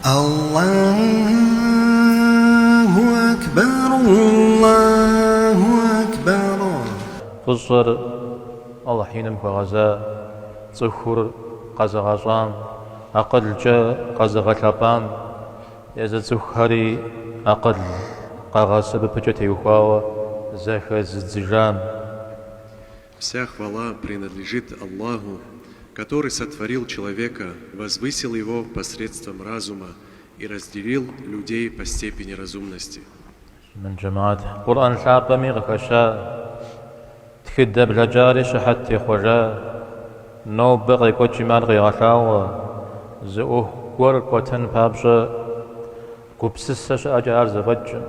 Аллаху акбар, Аллаху акбар. Фӏыщӏэр Алыхь иным хуэгъэза цӏыхур къэзыгъэщӏам, акъылкӏэ къэзыгъэлъэпӏам, езы цӏыхухэри акъыл къэгъэсэбэпыкӏэ теухуауэ зэхэзыдзыжам. Вся хвала принадлежит Аллаху, который сотворил человека, возвысил его посредством разума и разделил людей по степени разумности. Муслъымэн жэмыхьэт, Къурӏэн лъапӏэми къыхэща, тхыдэ блэкӏари щыхьэт техъуэжа, нобэ къекӏуэкӏым ар къегъэлъагъуэ, зы ӏуэху гуэр кӏуэтэн папщӏэ гупсысэ щыӏэкӏэ ар зэфӏэкӏкъым.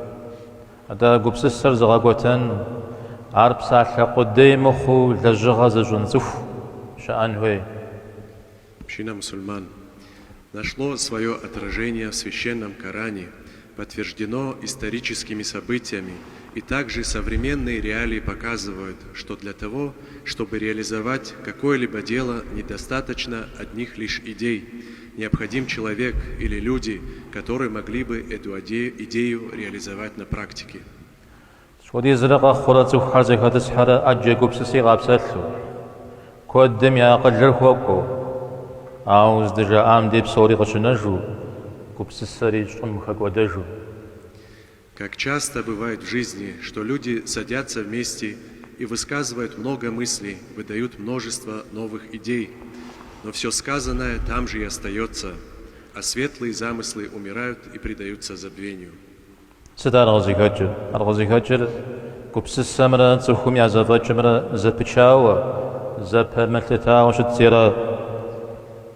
Атӏэ гупсысэр зыгъэкӏуэтэн, ар псалъэ къудей мыхъуу лэжьыгъэ зыщӏын цӏыху щыӏэн хуей. Община мусульман нашло свое отражение в Священном Коране, подтверждено историческими событиями, и также современные реалии показывают, что для того, чтобы реализовать какое-либо дело, недостаточно одних лишь идей. Необходим человек или люди, которые могли бы эту идею реализовать на практике. Сыт хуэдизрэ къэхъурэ цӏыхухэр зэхэтӏысхьэрэ ӏэджэ гупсыси къапсэлъу, куэдым я акъылыр хуэкӏуэу, ауэ здыжаӏам дей псори къыщынэжу, гупсысэри щӏым хэкӏуэдэжу. Как часто бывает в жизни, что люди садятся вместе и высказывают много мыслей, выдают множество новых идей, но все сказанное там же и остается, а светлые замыслы умирают и предаются забвению. Сыт ар къызыхэкӏыр? Ар къызыхэкӏыр гупсысэмрэ цӏыхум я зэфӏэкӏымрэ зэпычауэ, зэпэмылъытауэ щытцира.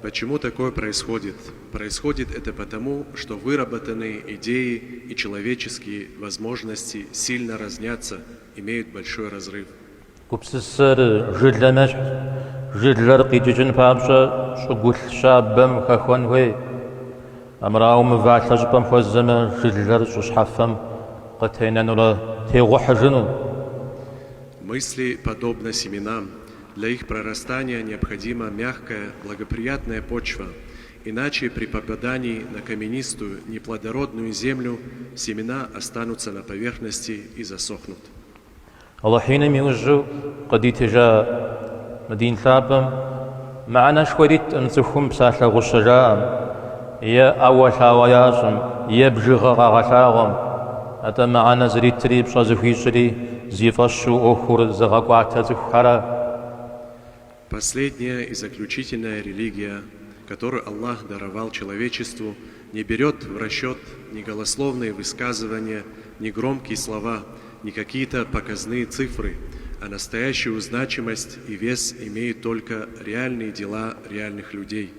Почему такое происходит? Происходит это потому, что выработанные идеи и человеческие возможности сильно разнятся, имеют большой разрыв. Гупсысэр жылэм ещхьщ. Жылэр къикӏыкӏын папщӏэ щӏыгулъ щабэм хэхуэн хуей. Армырауэ мывалъэ щӏыпӏэм хуэзэмэ, жылэр щӏы щхьэфэм къытенэнурэ тегъухьыжыну. Мысли подобно семенам. Для их прорастания необходима мягкая, благоприятная почва. Иначе при попадании на каменистую, неплодородную землю семена останутся на поверхности и засохнут. Алыхь иным иужьу къыдитыжа мы дин лъапӏэм мыхьэнэшхуэ ириткъым цӏыхум псалъэ гъущэ жаӏэм, е ӏэуэлъауэ ящӏым, е бжыгъэ къагъэлъагъуэм. Атӏэ мыхьэнэ зритри, пщӏэ зыхуищӏри зи фӏэщу ӏуэхур зыгъэкӏуатэ цӏыхухэрэ. Последняя и заключительная религия, которую Аллах даровал человечеству, не берет в расчет ни голословные высказывания, ни громкие слова, ни какие-то показные цифры, а настоящую значимость и вес имеют только реальные дела реальных людей.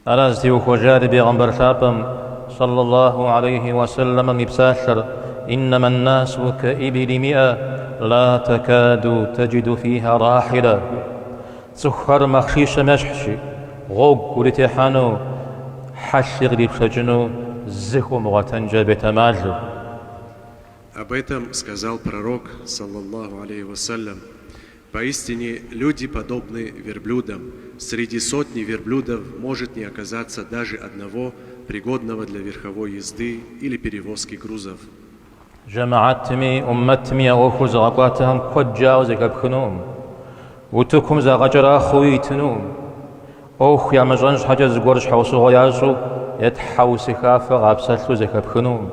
Ара зытеухуэжари бегъымбар лъапӏэм, сэллаллаху алейхи уэ сэллэмэм и псалъэр, Иннэмэ н-насу кэ-ибили миӏэ, ла тэкаду тэджиду фиха рахьилэ. Цӏыхухэр махъшищэм ещхьщи, гъуэгу уритехьэну, хьэлъи кърипшэкӏыну зы хыумыгъуэтэнкӏэ бетэмалу. Об этом сказал пророк, саллаллаху алейхи вассалям. Поистине, люди подобны верблюдам. Среди сотни верблюдов может не оказаться даже одного, пригодного для верховой езды или перевозки грузов. Жэмыхьэтми, ӏуммэтми я ӏуэхур зыгъэкӏуатэхэм куэд жаӏэу зэхэпхынукъым. Утыкум загъэкӏэрахъуэуи итынукъым. ӏуэху ямыщӏэн щхьэкӏэ зыгуэр щхьэусыгъуэ ящӏу е тхьэусыхафэ къапсэлъу зэхэпхынукъым.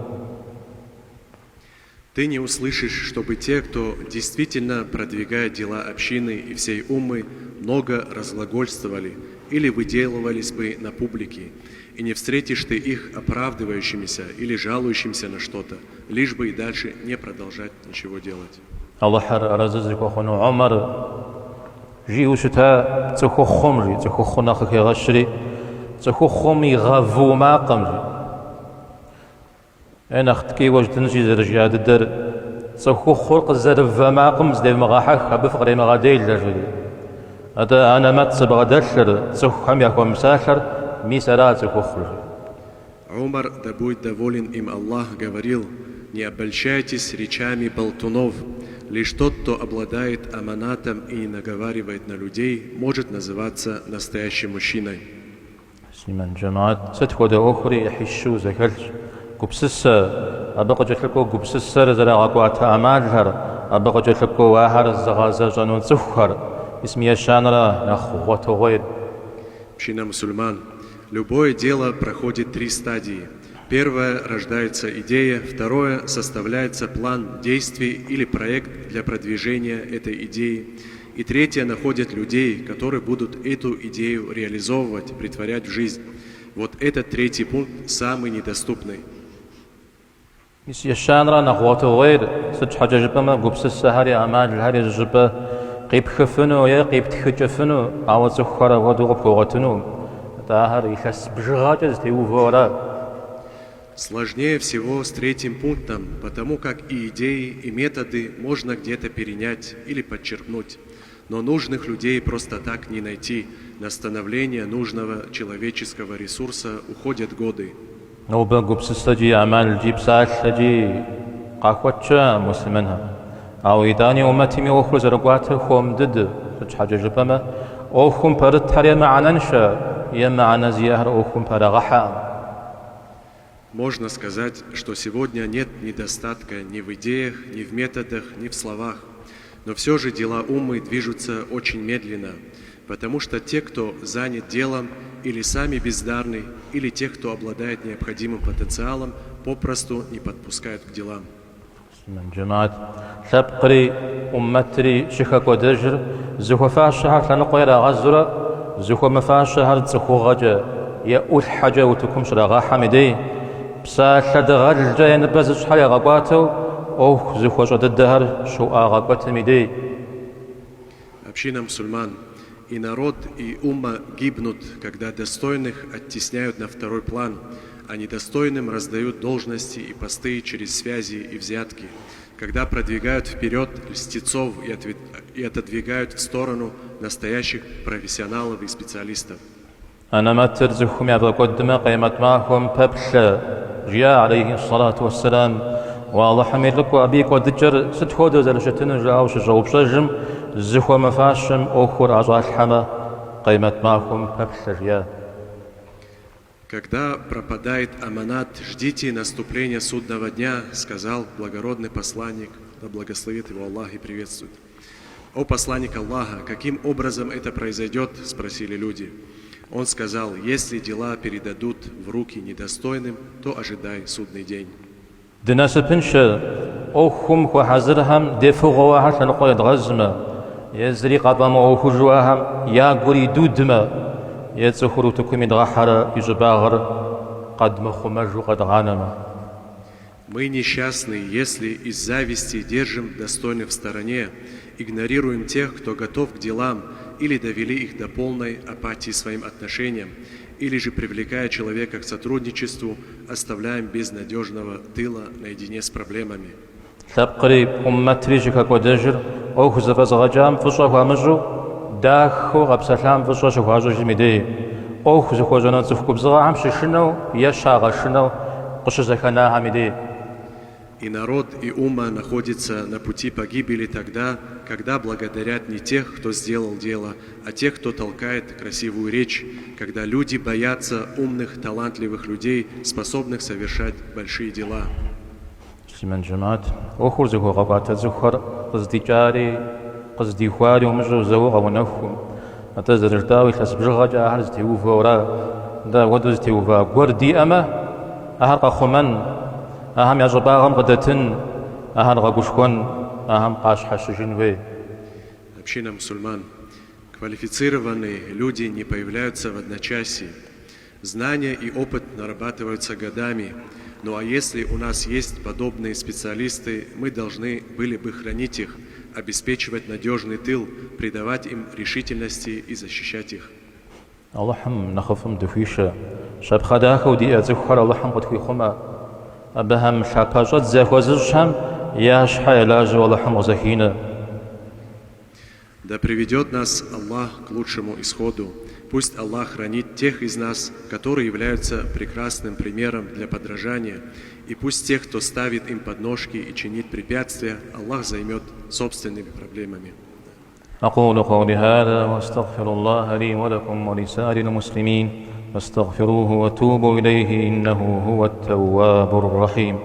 Ты не услышишь, чтобы те, кто действительно продвигает дела общины и всей уммы, много разглагольствовали или выделывались бы на публике, и не встретишь ты их оправдывающимися или жалующимся на что-то, лишь бы и дальше не продолжать ничего делать. Алыхьыр арэзы зыхуэхъуну Умар жиӏэу щыта цӏыхухъум, жи, цӏыхухъур нэхъ къыхегъэщри, цӏыхухъум и гъэву макъым, жи. Е нэхъ ткӏийуэ жытӏэнщи, зэрыжиӏа дыдэр, цӏыхухъур къызэрывэ макъым зыдевмыгъэхьэх, абы фыкъремыгъэделэ, жери. Атӏэ анэмэт зыбгъэдэлъыр, цӏыхухэм яхуэмыпсалъэр, мис ара цӏыхухъур, жи. Умар, да будет доволен им Аллах, говорил, не обольщайтесь речами болтунов, лишь тот, кто обладает аманатом и не наговаривает на людей, может называться настоящим мужчиной. Муслъымэн жэмыхьэт, сыт хуэдэ ӏуэхури ӏыхьищу зэхэлъщ. Гупсысэ, абы къыкӏэлъыкӏуэу гупсысэр зэрагъэкӏуатэ ӏэмалхэр, абы къыкӏэлъыкӏуэу ахэр зыгъэзэщӏэну цӏыхухэр, мис мы ещанэра нэхъ гъуэтыгъуейр. Община мусульман. Любое дело проходит три стадии. Первое – рождается идея, второе – составляется план действий или проект для продвижения этой идеи, и третье – находят людей, которые будут эту идею реализовывать, претворять в жизнь. Вот этот третий пункт самый недоступный. Мис ещанэра нэхъ гъуэтыгъуейр, сыт щхьэкӏэ жыпӏэмэ, гупсысэхэри ӏэмалхэри зыщӏыпӏэ къипхыфыну е къиптхыкӏыфыну, ауэ цӏыхухэр апхуэдэу къыпхуэгъуэтынукъым. Атӏэ ахэр илъэс бжыгъэкӏэ зэтеувэу ара? Сложнее всего с третьим пунктом, потому как и идеи, и методы можно где-то перенять или подчерпнуть. Но нужных людей просто так не найти. На становление нужного человеческого ресурса уходят годы. Нобэ гупсысэкӏи, ӏэмалкӏи, псалъэкӏи къахуэт щыӏэ муслъымэнхэм. Ауэ итӏани умэтым и ӏуэхур зэрыкӏуатэр хуэм дыдэ, сыт щхьэкӏэ жыпӏэмэ, ӏуэхум пэрытхэр е мыхьэнэншэ, е мыхьэнэ зиӏэхэр ӏуэхум пэрагъэхьэкъым. Можно сказать, что сегодня нет недостатка ни в идеях, ни в методах, ни в словах. Но все же дела уммы движутся очень медленно, потому что те, кто занят делом, или сами бездарны, или те, кто обладает необходимым потенциалом, попросту не подпускают к делам. Муслъымэн жэмыхьэт, лъэпкъри, ӏуммэтри щыхэкӏуэдэжыр зыхуэфащэхэр лъэныкъуэ ирагъэзурэ, зыхуэмыфащэхэр цӏыхугъэкӏэ е ӏулъхьэкӏэ утыкум щрагъэхьэм и дей, псалъэ дыгъэлкӏэ я ныбэ зыщӏхэр ягъэкӏуатэу ӏуэху зыхуэщӏэ дыдэхэр щыӏуагъэкӏуэтым и дей. Община мусульман. И народ, и умма гибнут, когда достойных оттесняют на второй план, а недостойным раздают должности и посты через связи и взятки, когда продвигают вперед льстецов и отодвигают в сторону настоящих профессионалов и специалистов. Анэмэтыр цӏыхум яфӏэкӏуэдмэ, къемэт махуэм пэплъэ, жиӏа алейхи сэлату уэсселам. Уа Алыхьым и лӏыкӏуэ, абы и кӏуэдыкӏэр сыт хуэдэу зэрыщытынур жаӏэу щыщӏэупщӏэжым, зыхуэмыфащэм ӏуэхур ӏэщӏалъхьэмэ, къемэт махуэм пэплъэ, жиӏа. Когда пропадает аманат, ждите наступления судного дня, сказал благородный посланник, да благословит его Аллах и приветствует. О посланник Аллаха, каким образом это произойдет, спросили люди. Он сказал, если дела передадут в руки недостойным, то ожидай судный день. Дынасыпыншэ ӏуэхум хуэхьэзырхэм дефыгъуэу ахэр лъэныкъуэ едгъэзмэ, е зыри къафӏэмыӏуэхужу ахэм я гур идудмэ, е цӏыхур утыкум идгъэхьэрэ и щӏыбагъыр къэдмыхъумэжу къэдгъанэмэ. Мы несчастны, если из зависти держим достойных в стороне, игнорируем тех, кто готов к делам, или довели их до полной апатии своим отношением, или же, привлекая человека к сотрудничеству, оставляем без надежного тыла наедине с проблемами. Лъэпкъри, ӏуммэтри щыхэкӏуэдэжыр ӏуэху зэфӏэзыгъэкӏам фӏыщӏэ хуамыщӏу, дахэу къэпсэлъам фӏыщӏэ щыхуащӏыжым и дей, ӏуэху зыхуэщӏэну цӏыху губзыгъэхэм щышынэу е щагъэшынэу къыщызэханахэм и дей. И народ, и умма находится на пути погибели тогда, когда благодарят не тех, кто сделал дело, а тех, кто толкает красивую речь, когда люди боятся умных, талантливых людей, способных совершать большие дела. Муслъымэн жэмыхьэт, ӏуэхур зыхуэгъэкӏуатэ цӏыхухэр къыздикӏари, къыздихуари умыщӏэу зэуэ къэунэхукъым. Атӏэ зэрыжытӏауэ илъэс бжыгъэкӏэ ахэр зэтеувэу ара? Нтӏэ апхуэдэу зэтеува гуэр диӏэмэ, ахэр къэхъумэн, ахэм я щӏыбагъым къыдэтын, ахэр гъэгушхуэн, ахэм къащхьэщыжын хуей. Община мусульман. Квалифицированные люди не появляются в одночасье. Знания и опыт нарабатываются годами. Ну а если у нас есть подобные специалисты, мы должны были бы хранить их, обеспечивать надежный тыл, придавать им решительности и защищать их. Алыхьым нэхъыфӏым дыхуишэ. Щапхъэ дахэу диӏэ цӏыхухэр Алыхьым къытхуихъумэ. Абыхэм лъапэщӏэдз яхуэзыщӏхэм я щхьэ елажьэу Алыхьым къызэхинэ. Да приведет нас Аллах к лучшему исходу. Пусть Аллах хранит тех из нас, которые являются прекрасным примером для подражания, и пусть тех, кто ставит им подножки и чинит препятствия, Аллах займет собственными проблемами. أقول قولي هذا وأستغفر الله لي ولكم ولسائر المسلمين. فاستغفروه وتوبوا إليه إنه هو التواب الرحيم.